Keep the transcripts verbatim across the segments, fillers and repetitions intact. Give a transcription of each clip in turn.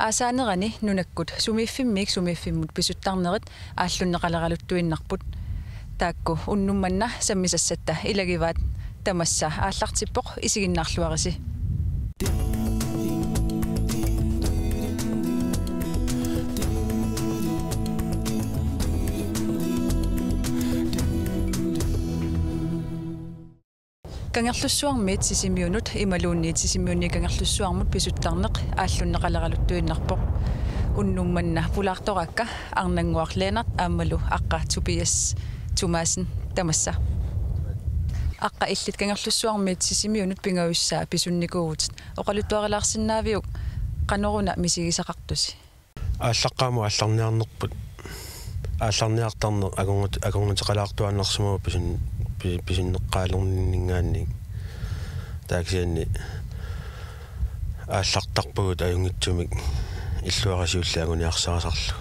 Aasaanerani nunakkut sumiiffimmiit sumiiffimmut pisuttarnerit aallunneqaleraluttuinnarput. Taakku unnuk manna sammisassatta ilagivaat, tamassa aallartippoq, isiginnaarluarisi. Kangerlussuarmiit Sisimiunut imaluunniit Sisimiuniit Kangerlussuarmut pisuttarneq aallunneqaleraluttuinnarpoq. Unnuk manna pulaartoraakka Arnannguaq Lennert aammalu Aqqa Tobias Thomassen, tamassa. Aqqa, illit Kangerlussuarmiit Sisimiunut pingajussaa pisunnikuuvutit. Oqaluttuarilaarsinnaaviuk qanoruna misigisaqartusi? Aallaqqaammut aallarniarnerput, aallarniartarneq akornut-, akornuteqalaartuaannarsimavoq pisun-, pi-, pisunneqqaalerninninngaanniit. Taava kisianni aallartarpugut ajunngitsumik illuaraq siulleq anguniarsarisarlugu.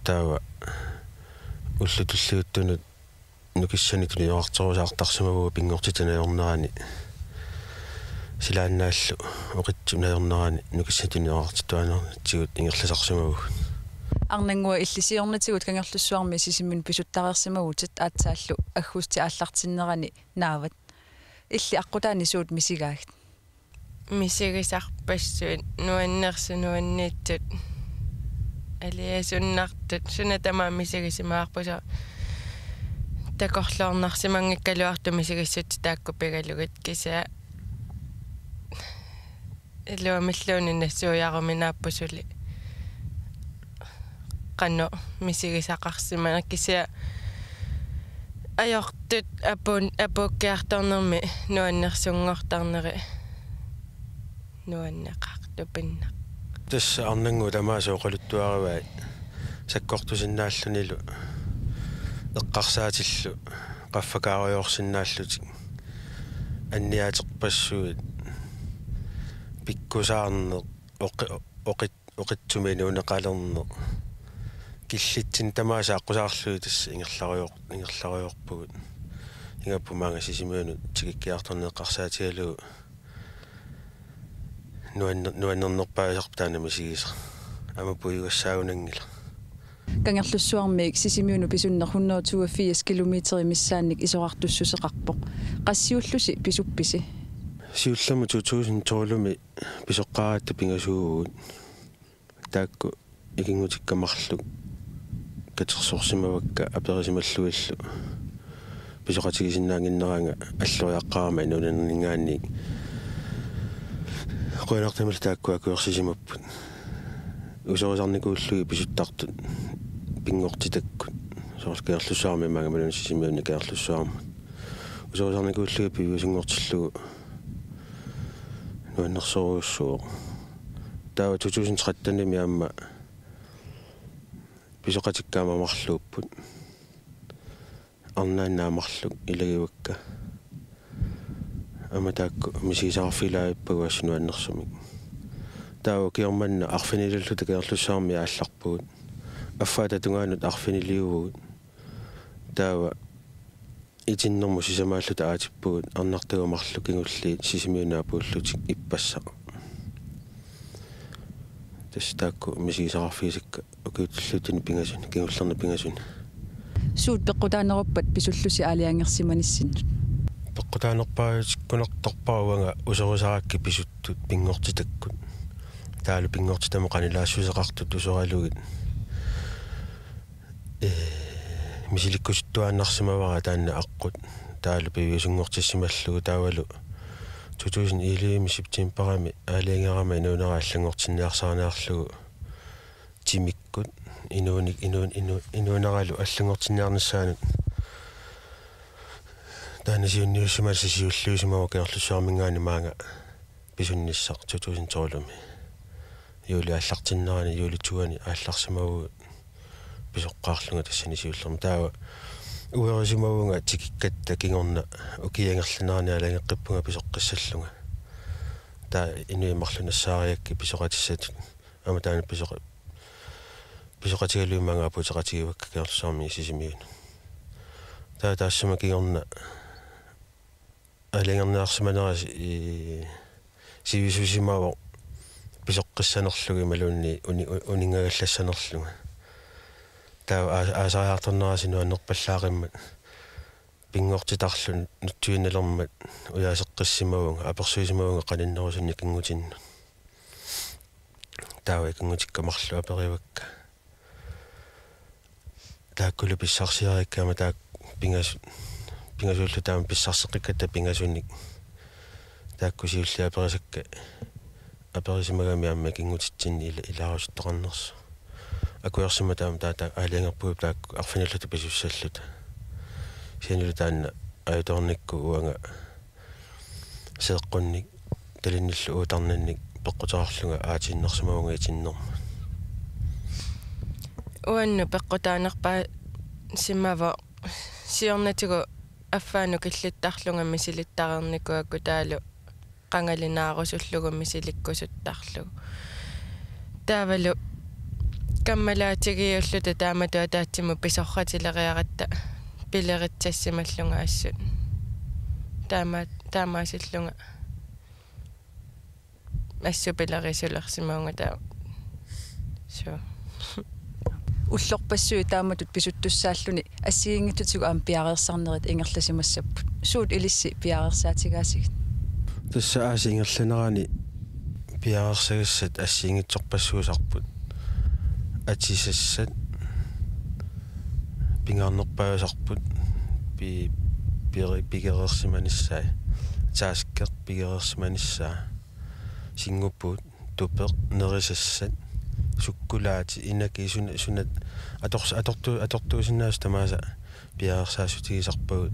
Taava ullut tulliuttunut nukissanik tunineqartorusaartarsimavugut pinngortitat najornerani. Silaannaallu oqitsut najornerani nukissanik tunineqartittuaannarnitsigut ingerlasarsimavugut. Arnannguaq, illit siornatigut Kangerlussuarmiit Sisimiunut pisuttareersimavutit, aatsaallu aggustip aallartinnerani naavat. Illit aqqutaani suut misigaagit? Misigisarpassuit, nuannersut nuanniitsut, aliasunnartut, suna tamaat misigisimavarput, soorlu takorloornarsimanngikkaluartut misigissutsit taakku pigalugit, kisianni iluamilluunniit nassuiaruminaapput suli qanoq misigisaqarsimaneq, kisianni ajortut apuun-, apuukkiartornermi nuannersunngortarneri nuanneqartupinnaq. Tassa Arnannguup tamaasa oqaluttuarivai sakkortusinnaallunilu eqqarsaatillu qaffakaarujoorsinnaallutik anniaaterpassuit, pikkusaarneq, oqi-, oqit-, oqitsumik inuuneqalerneq. Killitsinni tamaasa aqqusaarlugit tassa ingerlarujoor-, ingerlarujoorpugut. Ingammik maanga Sisimiunut tikikkiartorneq eqqarsaatigalugu nuanner-, nuannernerpaasarpoq taanna misigisaq. Aamma puigussaagunanngilaq. Kangerlussuarmiit Sisimiunut pisunneq hundrede toogfirs kilometerit missaannik isorartussuseqarpoq. Qassit siulliit pisuppisi? Siullermik to tusind tolvimi pisoqqaaratta pingasuuvugut. Taakku ikinngutikka marluk katersorsimavakka aperisimallugillu pisoqatigisinnaannginneraanga alloriaqqaarama inuunerninngaanniit. Qujanartumillu taakku akuersisimapput. Usorisarnikuullugit pisuttartut pinngortitakkut. Soorlu Kangerlussuarmi maanga imaluunniit Sisimiuni Kangerlussuarmut. Usorisarnikuullugit piviusunngortillugu nuannersorujussuuvoq. Taava to tusind trettenimi aamma pisoqatikka aamma marluupput. Arnaannaq marluk ilagivakka. Aamma taakku misigisaqarfigilaarpagut assut nuannersumik. Taava ukioq manna arfinililluta Kangerlussuarmi aallarpugut. Affaata tungaanut arfiniliuvugut. Taava itinnermut sisamaalluta aatippugut, arnartagut marluk kingulliit Sisimiunut apuullutik ippassaq. Tassa taakku misigisaqarfigisakka ukiut tulliuttuni pingasuni, kingullerni pingasuni. Suut peqqutaaneruppat pisullusi aalajangersimanissinnut? Peqqutaanerpaatikkunartarpara uanga usorisarakkit pisuttut pinngortitakkut. Taavalu pinngortitamut qanilaassuseqartut usoralugit. Ee, misilikkusuttuaannarsimavara taanna aqqut. Taavalu piviusunngortissimallugu taavalu to tusind elleve septemberimi aalajangerama inuunera allanngortinniarsarineerlugu timikkut inuunik-, inuun-, inu-, inuuneralu allanngortinniarnissaanut. Taanna siunniussimasoq siulliusimavoq Kangerlussuarminngaanniit maanga pisunnissaq to tusind tolvimi. Juulip aallartinnerani, juulip tyveni aallarsimavugut pisoqqaarlunga tassani siullermi. Taava uerisimavunga tikikkatta kingorna ukiup ingerlanerani aalajangeqqippunga pisoqqissallunga. Taava inuit marluk nassaarigakkit pisoqatissatut. Aamma taanna pisoqa-, pisoqatigalugit maanga apuuteqatigivakka Kangerlussuarmiit Sisimiunut. Taava taassuma kingorna aalajangerniarsimanera si-, i-, sivisusimavoq pisoq-, ujaseqqissanerlunga imaluunniit uni-, u-, uninngagallassanerlunga. Taava aa-, aasariartornerasi nuannerpallaaqimmat pinngortitarlu nutsuinnalermat ujaseqqissimavunga, apersuisimavunga qaninnerusunnik ikinngutinnut. Taava ikinngutikka marluk aperivakka. Taakkulu pissarsiarikka aamma taakku pingas-, pingasuullu taama pissarseqqikkatta pingasunik. Taakku siulliit aperisakka aperisimagami aamma ikinngutitsinni ila-, ilaarusuttoqarnersoq. Akuersimmat taama taava aalajangerpugut taakku arfinilluta pisussalluta. Kisiannili taanna ajutoornikkut uanga seeqqunnik talinnillu uuttarnannik peqquteqarlunga aatiinnarsimavunga itinnermut. Uannut peqqutaanerpaasimavoq siornatigut affaannut killittarlunga misilittareernikuuakku taavalu qangalinaarusullugu misilikkusuttarlugu. Taavalu kammalaatigiulluta taamatut ataatsimut pisorratileriaratta pileritsassimallunga assut. Taama-, taamaasillunga assut pilerisulersimavunga taava. Suu. Ullorpassuit taamatut pisuttussaalluni assigiinngitsutigut aamma piareersarnerit ingerlasimassapput. Suut ilissi piareersaatigaassigit? Tassa aasiit ingerlanerani piareersagassat assigiinngitsorpassuusarput. Atisassat pingaarnerpaajusarput pi-, piri-, pigereersimanissai. Taskeq pigereersimanissaa. Singupuut, tupeq, nerisassat, sukkulaati, inaki, suna-, sunat ators-, atortu-, atortuusinnaasut tamaasa piareersaassutigisarpagut,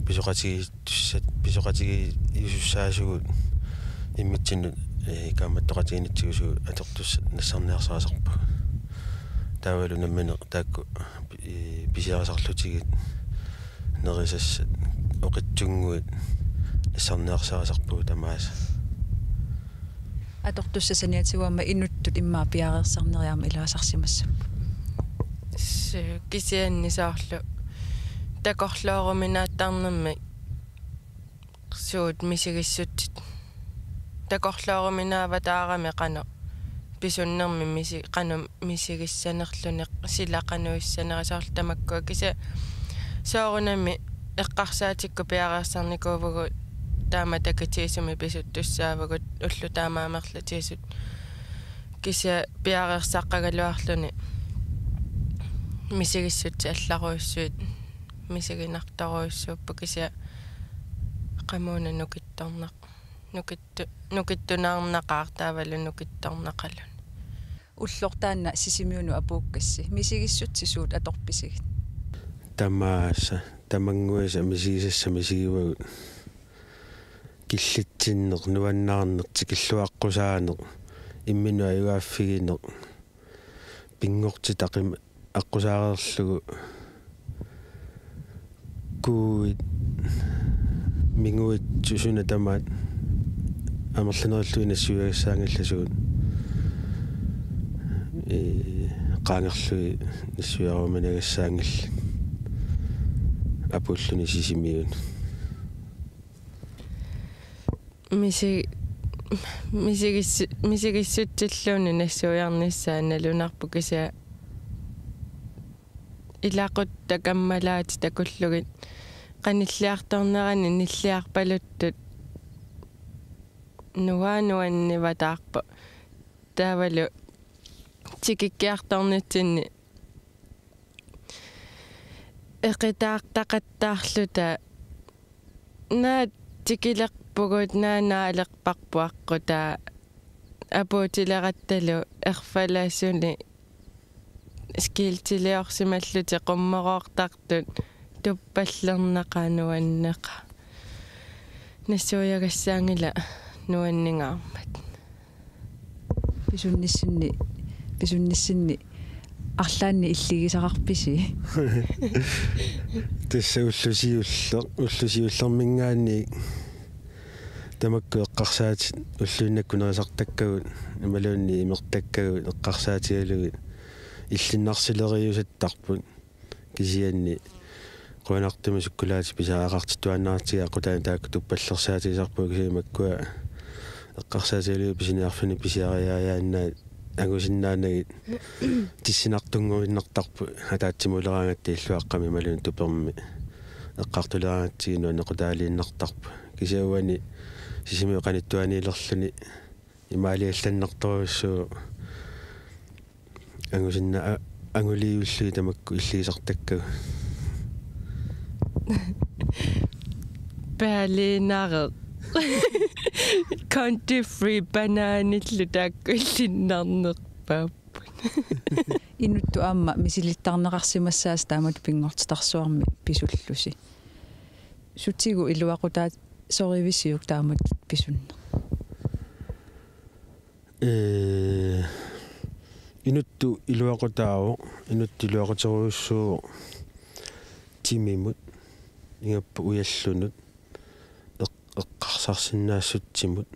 pisoqatigiittussat, pisoqatigiisussaasugut immitsinnut, ee, kaammattoqatigiinnitsigut suut atortussat nassarniarsarisarpagut. Taavalu nammineq taakku, ee, pisiarisarlutigit nerisassat oqitsunnguit nassarniarsarisarpagut tamaasa. Atortussat saniatigut aamma inuttut immaqa piareersarnerit aamma ilaasarsimassapput. S-, kisianni soorlu takorlooruminaattarnermik suut misigissutsit. Takorlooruminaavataarami qanoq pisunnermi misi-, qanoq misigissanerluni sila qanoq issanersoq soorlu tamakkua kisianni soorunami eqqarsaatikkut piareersarnikuuvugut taama takitiisumik pisuttussaavagut ullut taama amerlatigisut kisianni piareersaqqagaluarluni misigissutsit allarujussuit misiginartorujussuupput kisianni qamuuna nukittornaq-, nukittu-, nukittunaarnaqaaq taavalu nukittornaqaluni. Ulloq taanna Sisimiunut apuukkassi. Misigissutsit suut atorpisigit? Tamaasa, tamannguisa misigisassat misigivagut. Killitsinneq, nuannaarneq, tikilluaqqusaaneq, imminut ajugaaffigineq, pinngortitaq ima aqqusaareerlugu, kuuit, minguit, suna tamaat amerlanerullugu nassuiagassaanngillat suut. Ee, qaangerlugit nassuiaruminagassaanngillat apuulluni Sisimiunut. Misi-, misigis-, misigissutsilluunniit nassuiarnissaat nalunarpoq kisianni ilaquttat kammalaatit takullugit qanilliartornerani nilliarpaluttut nuannuannivataarpoq. Taavalu tikikkiartornitsinni eqitaartaqattaarluta naak tikilerpugut naak naalerparput aqqut taava apuutilerattalu erfalasunik skiltiliorsimallutik qummoroortartut tuppallernaqaaq nuanneqaaq. Nassuiagassaanngilaq nuanningaarmat. Pisunnissinni, pisunnissinni arlaannik illigisaqarpisi? Tassa ulloq siulleq, ulloq siullerminngaanniit tamakku eqqarsaatit ulluinnakkut nerisartakkagut imaluunniit imertakkagut eqqarsaatigalugit illinnarsileriusattarput. Kisianni qujanartumik sukkulaati pisariaqartittuaannartiga aqqutaani taakku tuppallersaatigisarpagut kisianni makkua Eqqarsaatigalugit pisiniarfinni pisiariaannarnagu angusinnaanagit tissinartunnguinnartarput ataatsimuleraangatta illuaqqami imaluunniit tupermi eqqartuleraangatsigit nuannequtaaliinnartarput. Kisianni uani Sisimiut qanittuaniilerluni imaaliallannartorujussuuvoq angusinna-, a-, anguliullugit tamakku illigisartakkagut. Berlinerit. Country free bananillu taakku illinnarnerpaapput. Inuttut aamma misilittarneqarsimassaasi taamatut pinngortitarsuarmi pisullusi. Sutigut iluaqutaasorivisiuk taamatut pisunneq? Ee, inuttut iluaqutaavoq, inuttut iluaquterujussuuvoq timimut, ingammik ujallunut, eq-, eqqarsarsinnaassutsimut,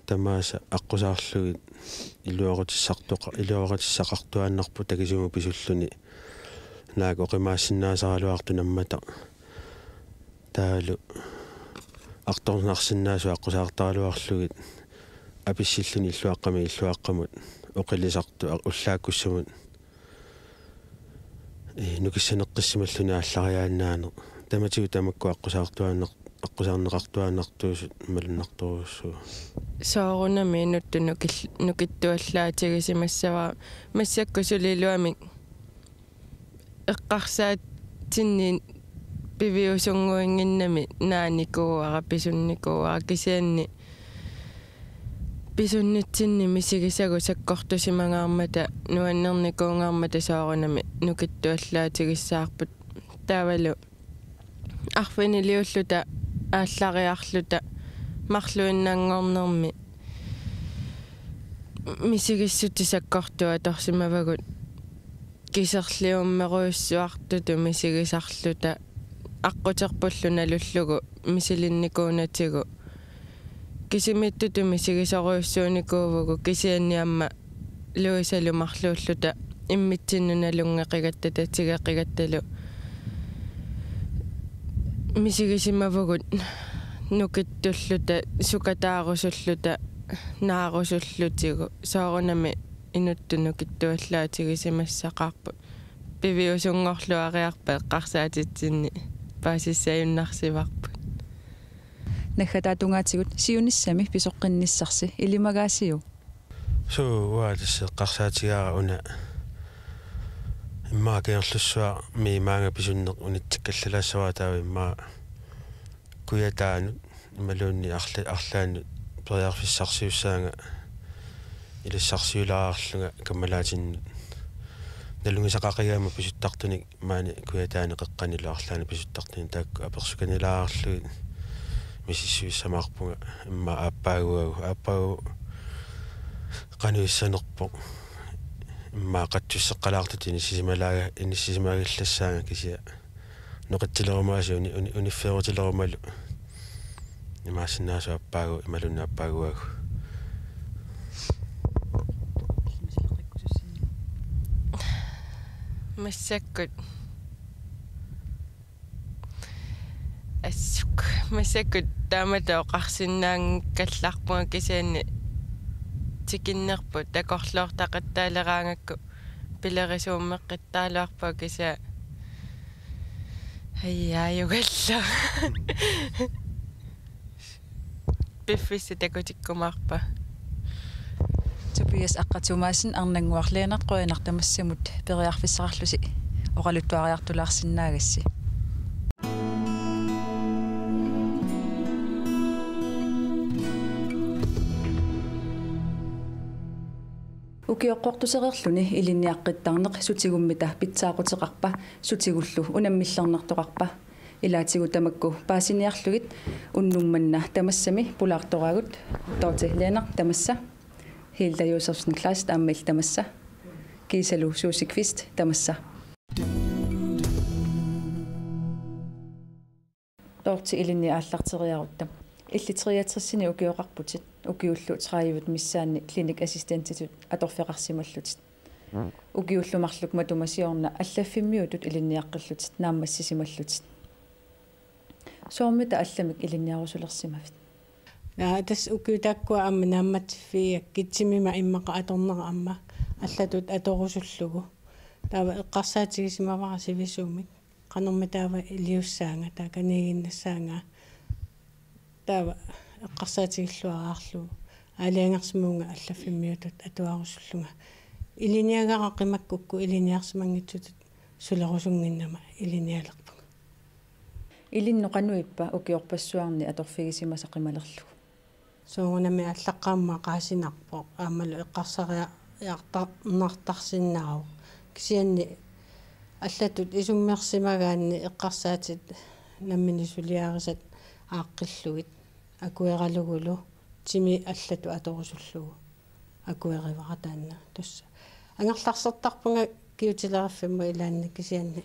tamaasa aqqusaarlugit iluaqutissartoqa-, iluaqutissaqartuaannarput takisuumik pisulluni, naak oqimaassinnaasaraluartoq nammata. Taavalu artornarsinnaasut aqqusaartaraluarlugit apissilluni illuaqqami illuaqqamut oqilisartut a-, ullaakkussamut, ee, nukissaneqqissimalluni aallariaannaaneq. Tamatigut tamakku aqqusaartuaannar-, aqqusaarneqartuaannartuusut malunnartorujussuuvoq. Soorunami inuttut nukil-, nukittuallaatigisimassavara massakkut suli iluamik eqqarsaatsinni piviusunnguinnginnami naanikuuara, pisunnikuuara, kisianni pisunnitsinni misigisagut sakkortusimangaarmata, nuannernikuungaarmata soorunami nukittuallaatigissavarput. Taavalu arfiniliulluta, aallariarluta, marluinnanngornermi misigissutit sakkortuut atorsimavagut, kiserliummerujussuartutut misigisarluta, aqquterpullu nalullugu misilinnikuunatigut. Kisimiittutut misigisorujussuunikuuvugut, kisianni aamma Louisalu marluulluta immitsinnut nalunngeqigatta, tatigeqigattalu misigisimavugut nukittulluta, sukataarusulluta, naarusullutigu. Soorunami inuttut nukittuallaatigisimassaqaarput. Piviusunngorluariarpat eqqarsaatitsinni paasissajunnarsivarput. Naggataata tungaatigut siunissami pisoqqinnissarsi, ilimagaasiuk? Suu, uanga tassa eqqarsaatigaara una immaqa Kangerlussuarmi maanga pisunneq unitsikkallalaassavara, taava immaqa Kujataanut imaluunniit arla-, arlaannut periarfissarsiussaanga ilassarsiulaarlunga kammalaatinnut. Nalunngisaqaqigama pisuttartunik maani Kujataani qeqqanilu arlaanni pisuttartunik, taakku apersukanilaarlugit misissuissamaarpunga, immaqa aappaaguagu, aappaagu qanoq issanerpoq, immaqa qatsusseqqalaartutut inissisimalaaga-, inissisimagillassaanga, kisianni noqitsilerumaasut uni-, uni-, uniffeerutilerumalu. Imaassinnaasoq aappaagu, imaluunniit aappaaguagu. Massakkut. Assut. Massakkut taamatut oqarsinnaanngikkallarpunga, kisianni tikinnerput takorloortaqattaaleraangakku pilerisuummeqqittaaluarpunga, kisianni ajaajugallarama. Piffissaq takutikkumaarpa? Tobias Aqqaluup Madsen, Arnannguaq Lennert, qujanaq tamassamut periarfissaqarlusi oqaluttuariartulaarsinnaagassi. Ukioqqortusereerluni ilinniaqqittarneq sutigummita pitsaaquteqarpa, sutigullu unammillernartoqarpa? Ilaatigut tamakku paasiniarlugit unnuk manna tamassami pulaartoraagut: Dorthe Lennert, tamassa. Hilda Josefsen Kleist, aamma illit tamassa. Kiisalu Susie Kvist, tamassa. Dorthe, ilinni aallarteriarutta. Illit treogtresini ukioqarputit, ukiullu tredivet missaanni klinikassistentitut atorfeqarsimallutit. Ukiullu marluk matuma siorna allaffimmiutut ilinniaqqillutit, naammassisimallutit. Soormita allamik ilinniarusulersimavit? Taava tassa ukiut taakkua aamma naammattiffigigakkit timima immaqa atornera aamma allatut atorusullugu. Taava eqqarsaatigisimavara sivisuumik qanormi taava iliussaanga, taava kanigiinnassaanga. Taava eqqarsaatigilluaraarlugu aalajangersimavunga allaffimmiutut atuarusullunga. Ilinniagara qimakkukku ilinniarsimanngitsutut sulerusunnginnama ilinnialerpunga. Ilinnut qanoq ippa ukiorpassuarni atorfigisimasaq qimalerlugu? Soorunami aallaqqaammut maqaasinarpoq aammalu eqqarsariartarnartarsinnaavoq. Kisianni allatut isummersimagaanni eqqarsaatit nammineq suliarisat aaqqillugit akueralugulu timi allatut atorusullugu akuerivara taanna tassa. Angerlarsertarpunga kigutileriffimmi ilaanni kisianni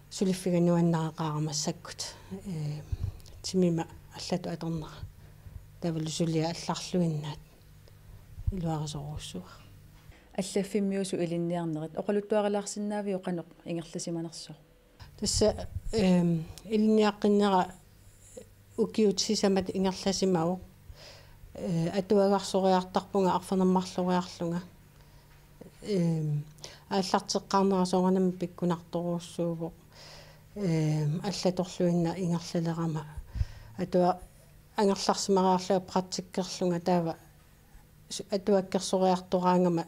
suliffiga nuannareqaara massakkut. Ee, timima allatut atornera. Taavalu suliat allarluinnaat iluarisorujussuuara. Allaffimmiusut ilinniarnerit oqaluttuarilaarsinnaaviuk qanoq ingerlasimanersoq? Tassa, ehm, ilinniaqqinnera ukiut sisamat ingerlasimavoq. Eh, atuagarsoriartarpunga arfineq-marloriarlunga. Ehm, aallarteqqaarnera soorunami pikkunartorujussuuvoq. Ehm, allatorluinnaq ingerlalerama. Atua-, angerlarsimariarlunga praktikkerlunga taava su-, atuakkersoriartoraangama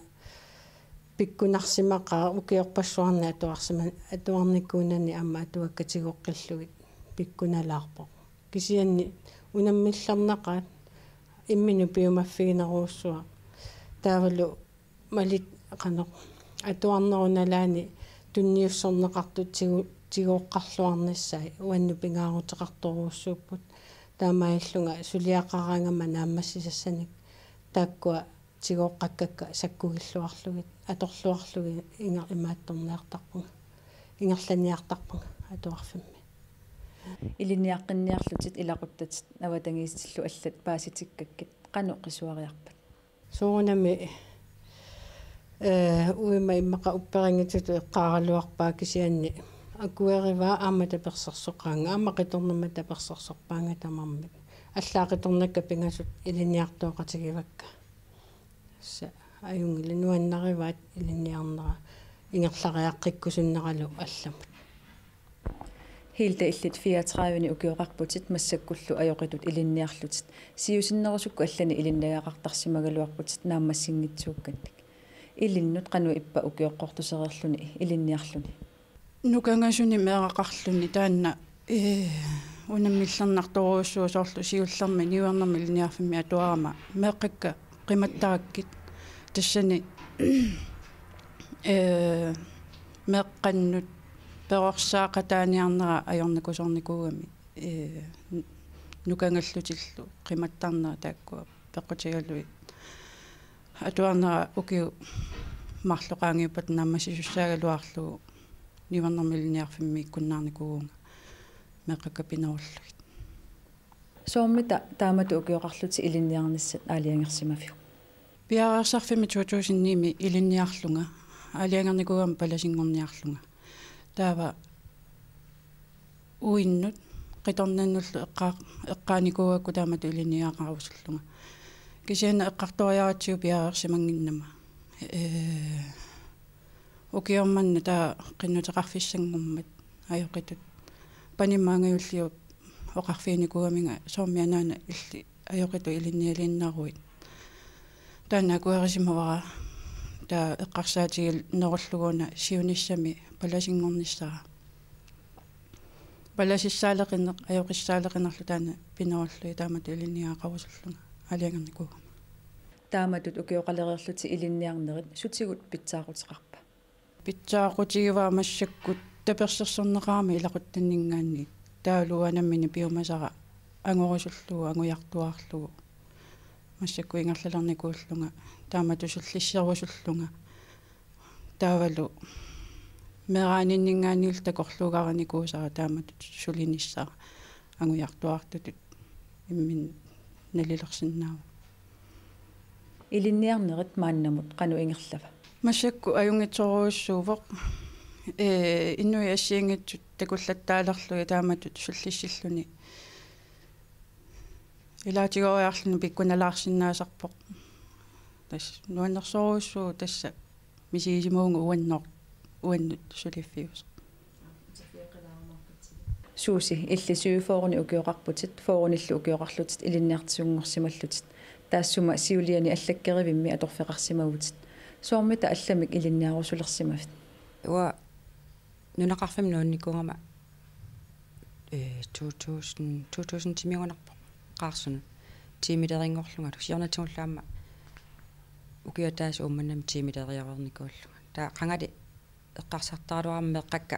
pikkunarsimaqaaq ukiorpassuarni atuarsima-, atuarnikuunani aamma atuakkat tigoqqillugit pikkunalaarpoq. Kisianni unammillernaqaat imminut piumaffiginerujussuaq. Taavalu malit qanoq atuarnerup nalaani tunniussorneqartut tigu-, tigoqqarluarnissaat uannut pingaaruteqartorujussuupput. Taamaalillunga suliaqaraangama naammassisassanik taakkua tigoqqakkakka sakkugilluarlugit atorluarlugit inger-, imaattorniartarpunga. Ingerlaniartarpunga atuarfimmi. Ilinniaqqinniarlutit ilaquttatit avatangiisillu allat paasitikkakkit qanoq qisuariarpat? Soorunami, eh, uima immaqa upperinngitsutut eqqaaraluarpaa kisianni akuerivaa aamma tapersersoqaanga, aamma qitornammat tapersersorpaanga tamarmik. Allaat qitornakkat pingasut ilinniartooqatigivakka. Tassa ajunngilaq nuannarivaat ilinniarnera ingerlariaqqikkusunneralu allamut. Hilda, illit fireogtredive-ni ukioqarputit massakkullu ajoqitut ilinniarlutit. Siusinnerusukkut allani ilinniagaqartarsimagaluarputit naammassinngitsuukkannik. Ilinnut qanoq ippa ukioqqortusereerluni ilinniarluni? Nukangasunik meeraqarluni taanna, ee, unammillernartorujussuuvoq soorlu siullermik niuernermik ilinniarfimmi atuarama meeqqakka qimattarakkit tassani, ee, meeqqannut perorsaaqataaniarnera ajornakusoornikuugami, ee, nu-, nukangallutillu qimattarnera taakkua peqqutigalugit. Atuarnera ukiut marluk qaangiuppata naammassisussaagaluarlugu niuernermik ilinniarfimmiikkunnaarnikuuvunga meeqqakka pinorullugit. Soormita taamatut ukioqarlutit ilinniarnissat aalajangersimaviuk? Piareersarfimmi to tusind ni-mi ilinniarlunga, aalajangernikuugama palasinngorniarlunga. Taava uinnut qitornannullu eqqaa-, eqqaanikuugakku taamatut ilinniagaqarusullunga. Kisianni eqqartoriaratsigu piareersimannginnama. Ee, ukioq manna taava qinnuteqarfissanngormat ajoqitut. Panimma angajulliup oqarfiginikuugaminga soormi anaana illit ajoqitut ilinnialiinnaruit. Taanna akuerisimavara taava eqqarsaatiginerullugu una siunissami palasinngornissara. Palasissaaleqineq, ajoqissaaleqinerlu taanna pinerullugit taamatut ilinniagaqarusullunga aalajangernikuugama. Taamatut ukioqalereerlutit ilinniarnerit sutigut pitsaaquteqarpa? Pitsaaqutigivara massakkut tapersersorneqarama ilaquttanninngaanniit. Taavalu uanga nammineq piumasara angorusullugu, angujartuaarlugu. Massakkut ingerlalernikuullunga, taamatut sullisserusullunga. Taavalu meeraaninninngaanniillu takorluugarinikuusara taamatut sulinissara angujartuaartutut imminut nalilersinnaavoq. Ilinniarnerit maannamut qanoq ingerlava? Massakkut ajunngitsorujussuuvoq. Ee, inuit assigiinngitsut takullattaalerlugit taamatut sullissilluni Ilaatigooriarluni pikkunalaarsinnaasarpoq. Tassa nuannersorujussuuvoq tassa misigisimavunga uannut, uannut suliffiusoq. Suusi, illit syvogfyrrenik ukioqarputit, fyrrenillu ukioqarlutit ilinniartisunngorsimallutit. Taassuma siuliani allakkerivimmi atorfeqarsimavutit. Soormita allamik ilinniarusulersimavit? Uanga nunaqarfimmi nuunnikuugama, eh, to tusind, to tusind timigunarpoq Qaarsunut. Tiimilerinngorlungalu, siornatigullu aamma ukiut ataaseq Uummannami tiimileriareernikuullunga. Taava qangali eqqarsartaraluarama meeqqakka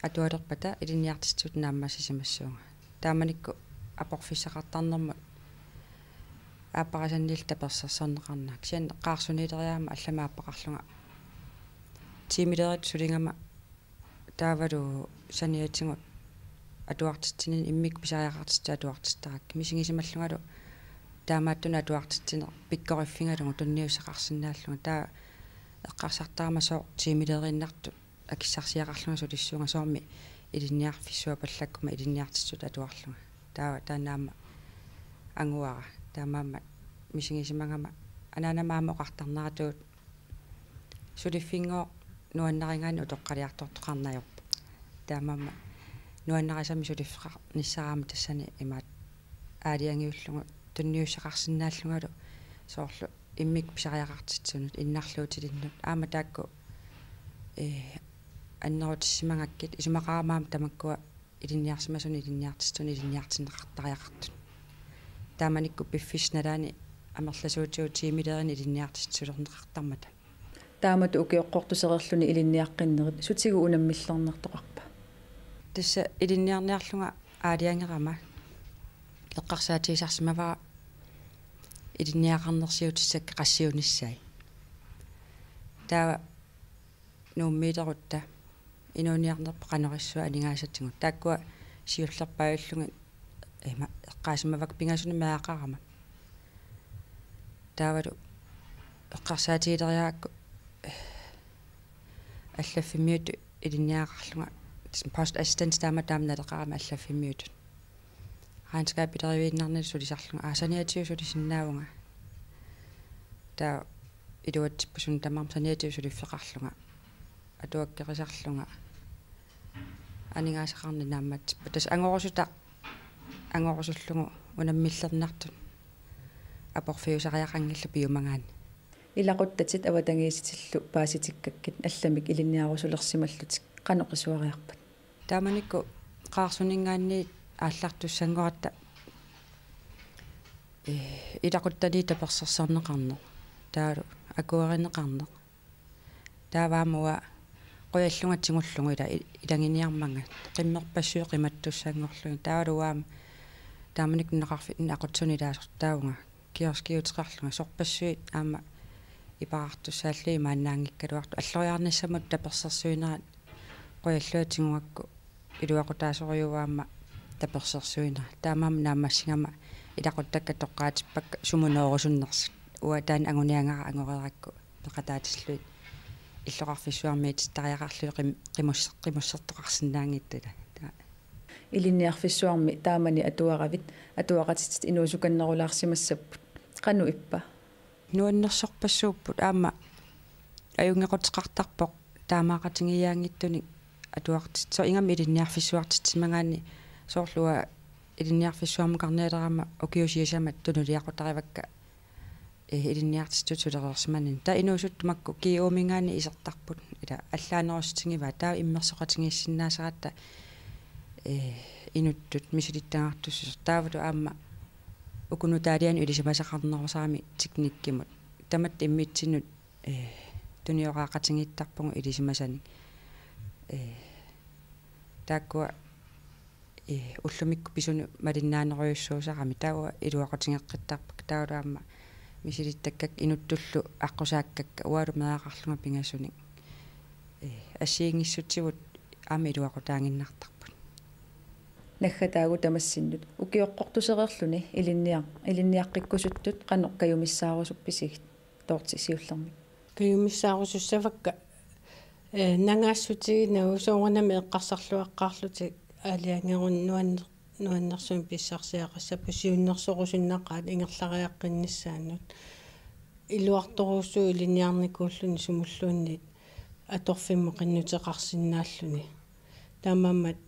atualerpata ilinniartitsisutut naammassisimassuunga. Taamanikkut aporfissaqartarnermut aapparasanniillu tapersersorneqarnera. Kisianni Qaarsuniileriarama allamik aappaqarlunga tiimilerittut suligama taavalu saniatigut atuartitsinini immikkut pisariaqartitsisut atuartittarakkit. Misigisimallungalu taamaattunik atuartitsineq pikkoriffigalugu tunniussaqarsinnaallunga. Taava eqqarsartarama sooq tiimileriinnartut akissarsiaqarlunga sulissuunga, soormi ilinniarfissuappallakkuma ilinniartitsisutut atuarlunga. Taava taanna aamma anguara. Taamaammat misigisimagama anaanama aamma oqartarneratuut suliffinngooq nuannarigaanni utoqqaliartortoqarneq ajorpoq. Taamaammat nuannarisamik suliffeqarnissara aamma tassani imaattoq aalajangiullugu tunniussaqarsinnaallungalu, soorlu immikkut pisariaqartitsisunut, innarluutilinnut, aamma taakku, eh, annerutissimagakkit, isumaqarama aamma tamakkua ilinniarsimasunut ilinniartitsisuni ilinniartinneqartariaqartut. Taamanikkut piffissap nalaani amerlasuutigut tiimilerineq ilinniartitsisulerneqartarmata. Taamatut ukioqqortusereerluni ilinniaqqinnerit sutigut unammillernartoqarpa? Tassa ilinniarniarlunga aalajangerama eqqarsaatigisarsimavara ilinniagaqarnersiutissakka qassiunissai. Taava Nuummiilerutta inuuniarnerput qanoq issua aningaasatigut. Taakkua siullerpaajullugu ima eqqaasimavakka pingasunik meeraqarama. Taavalu eqqarsaatigileriarakku allaffimmiutut ilinniagaqarlunga, postassistent taama, taama naleqarama allaffimmiutut. Regnskabileriviinnarnili sulisarlunga, aa, saniatigut sulisinnaavunga. Taava iluatsippoq suna tamarmi, saniatigut suliffeqarlunga, atuakkerisarlunga, aningaasaqarneq naammatsippoq. Tassa angorusutaq angorusullugu unammillernartut aporfiusariaqanngillat piumagaanni. Ilaquttatit avatangiisitillu paasitikkakkit allamik ilinniarusulersimallutik qanoq qisuariarpat? Taamanikkut Qaarsuninngaanniit aallartussanngoratta, eh, ilaquttaliit tapersersorneqarneq, taavalu akuerineqarneq. Taava aamma uanga qujallunga tigullugu ila-, ilaginiarmanga, qimmerpassuit qimattussanngorlugit. Taavalu uanga aamma taamanikkut nunaqarfinni aqutsisuni ilaasortaavunga, kioskiuteqarlunga, sorpassuit aamma iperartussaallugit imaannaanngikkaluartut, alloriarnissamut tapersersuinerat qujallunga tigugakku iluaqutaasorujuuvoq aamma tapersersuineq. Taamaammat naammassigama ilaquttakka toqqaatippakka sumut noorusunnersut. Uanga taanna anguniagara angoreerakku peqataatillugit illoqarfissuarmiitittariaqarlugit qim-, qimus-, qimussertoqarsinnaanngitsoq ila. Taava. Ilinniarfissuarmi taamani atuaravit, atuaqatitit inuusukannerulaarsimassapput. Qanoq ippa? Nuannersorpassuupput, aamma ajunngequteqartarpoq taamaaqatigiiaanngitsunik atuartit-, soorlu ingammik ilinniarfissuartitsimagaanni, soorlu uanga ilinniarfissuarmukarnialerama ukiut sisamat tunuliaqutarivakka, eh, ilinniartitsisutut sulereersimanani. Taava inuusuttut makku G Å-minngaanniit isertarput, ila allaanerussutigivaat, taava immersoqatigiissinnaasaratta, eh, inuttut misilittagartussuseq. Taavalu aamma uku nutaalianut ilisimasaqarnerusarami teknikkimut. Tamatta immitsinnut, eh, tunioraaqatigiittarpugut ilisimasanik. Eh, taakkua, eh, ullumikkut pisunut malinnaanerujussuusarami, taava iluaqutigeqqittarpakka, taavalu aamma misilittakkakka inuttullu aqqusaakkakka, uangalu meeraqarlunga pingasunik. Eh, assigiinngissutigut aamma iluaqutaaginnartarput. Naggataagut tamassinnut ukioqqortusereerluni ilinniar-, ilinniaqqikkusuttut qanoq kajumissaarusuppisigut? Dorthe siullermik. Kajumissaarusussavakka, eh, nangaassutiginagit soorunami eqqarsarluaqqaarlutik aalajangeruni nuanner-, nuannersumik pissarsiaqassapput siunnersorusunnaqaat ingerlariaqqinnissaannut. Iluartorujussuuvoq ilinniarnikuulluni sumulluunniit atorfimmut qinnuteqarsinnaalluni. Taamaammat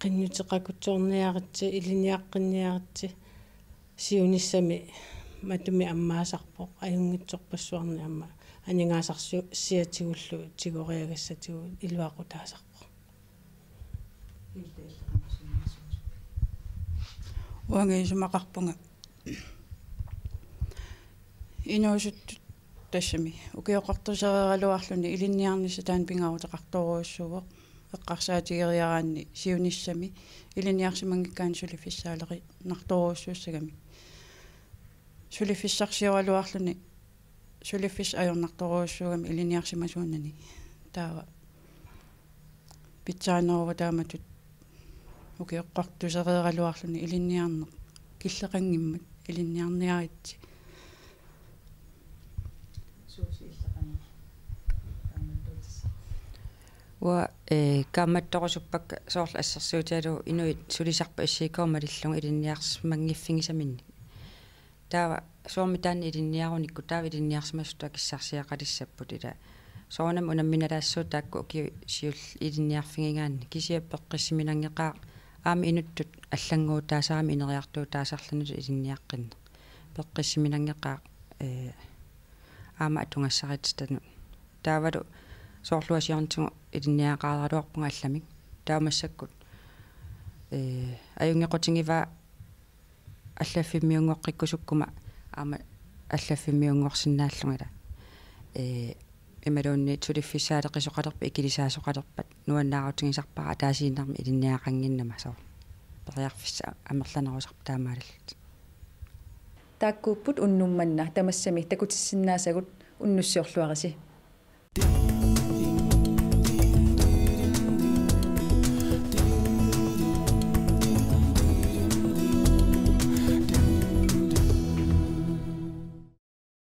qinnuteqakutsoorniaritsi, ilinniaqqinniaritsi, siunissami matumi ammaasarpoq, ajunngitsorpassuarnik aamma aningaasarsiatigullu tigoriagassatigut iluaqutaasarpoq. Uanga isumaqarpunga inuusuttut tassami ukioqqortusereeraluarluni ilinniarnissaq taanna pingaaruteqartorujussuuvoq, eqqarsaatigeriaraanni siunissami ilinniarsimanngikkaanni suliffissaalerinartorujussuussagami. Suliffissarsioraluarluni suliffissaq ajornartorujussuugami ilinniarsimasuunani. Taava pitsaaneruvoq taamatut ukioqqortusereeraluarluni ilinniarneq killeqanngimmat ilinniarniaritsi. Uanga, eh, kaammattorusuppakka soorlu assersuutigalugu inuit sulisarput S I K malillugu ilinniarsimanngiffigisaminnik. Taava Suomi taanna ilinniarunikku taava ilinniarsimasutut akissarsiaqalissapput, ila soorunami unamminalaassuuvoq taakku ukiut siulliit ilinniarfigigaanni, kisianni peqqissiminanngeqaaq aamma inuttut allannguutaasarami ineriartuutaasarluni ilinniaqqinneq. Peqqissiminanngeqaaq, ee, aamma atugassarititanut. Taavalu soorlu uanga siornatigut ilinniagaqaraluarpunga allamik. Taava massakkut, ee, ajunngequtigivaa allaffimmiunngoqqikkusukkuma aamma allaffimmiunngorsinnaallugit, ila. Ee, imaluunniit suliffissaaleqisoqalerpat, ikilisaasoqalerpat nuannaarutigisarpara ataasiinnarmik ilinniagaqannginnama, soorlu periarfissat amerlanerusarput taamaalillutik. Taakkuupput unnuk manna, tamassami takutissinnaasagut, unnussiorluarisi.